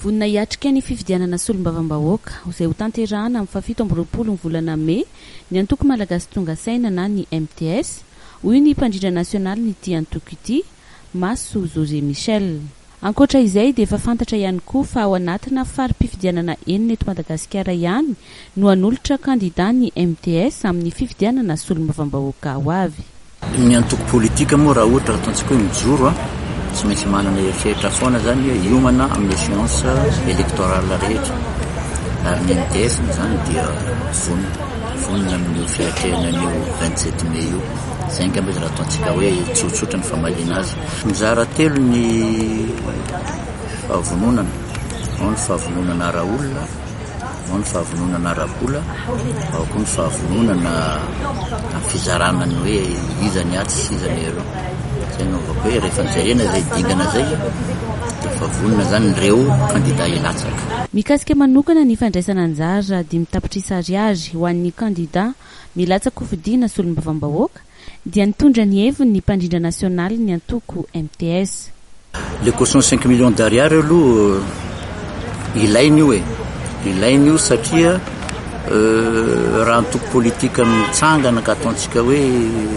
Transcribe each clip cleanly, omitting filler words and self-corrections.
Vonona hiatrika ny fifidianana solombavambahoaka, izay hotanterahana amin'ny fahafito amby 20 ny volana mey, ny antoko Malagasy Tonga Saina na ny MTS, hoy ny mpandrindra nasionalin'ity antoko ity, Maso José Michel. Ankoatra izay dia efa fantatra ihany koa fa ao anatina fari-pifidianana enina eto Madagasikara ihany no hanolotra kandida ny MTS amin'ny fifidianana solombavambahoaka ho avy. Ny antoko politika moa raha ohatra ataontsika hoe mijoro tsy maintsy manana eritreritra foana zany hoe hiomana amin'ny échéance électorale rehetra ary ny MTS moa zany dia vonona, vonona amin'io fiatrehana an'io 27 mai io. Izay angamba izy raha ataontsika hoe tsotsotra ny famaliana azy. Mizara telo ny fahavononana, ao ny fahavononana ara-olona, Ao ny fahavononana ara-bola, ao koa ny fahavononana amin'ny fizarana ny hoe iza ny atsy sy iza ny eroa. Izay no anaovako hoe rehefa nojerena izay dingana izay dia efa vonona izany ireo kandida hilatsaka. Mikasika manokana ny fandraisana anjara 5 tapitrisa ariary ho an'ny kandida milatsa-kofidina solombavambahoaka dia nitondra ny heviny ny mpandrindra nasionalin'ny antoko MTS. Le caution 5 millions d'ariary aloha ilaina io e, ilaina io satria raha antoko politika mitsangana ka ataontsika hoe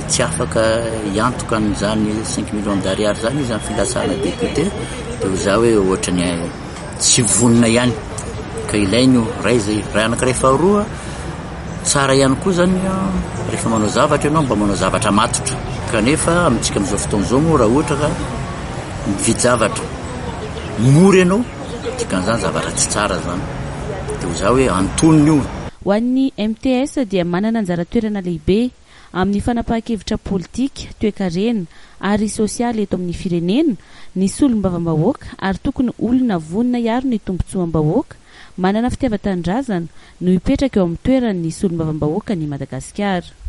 tsy afaka hiantoka an'izany 5 millions d'ariary zany izy amin'ny filatsahana député de ho za hoe ohatrany tsy vonona ihany ka ilaina io, ray zay. Ray anankiray faharoa, tsara ihany koa zany rehefa manao zavatra ianao mba manao zavatra matotra kanefa amintsika amin'izao fotoana izao moa raha ohatra ka mividy zavatra mora ianao dikan'izany zavatra tsy tsara zany de ho za hoe antonony io. Ho an'ny MTS dia manana anjara toerana lehibe amin'ny fanapahan-kevitra politika, toekarena ary sosialy eto amin'ny firenena ny solombavambahoaka ary tokony olona vonona hiaro ny tombontsoam-bahoaka, manana fitiavan-tanindrazana no hipetraka eo amin'ny toeran'ny solombavambahoakan'i Madagasikara.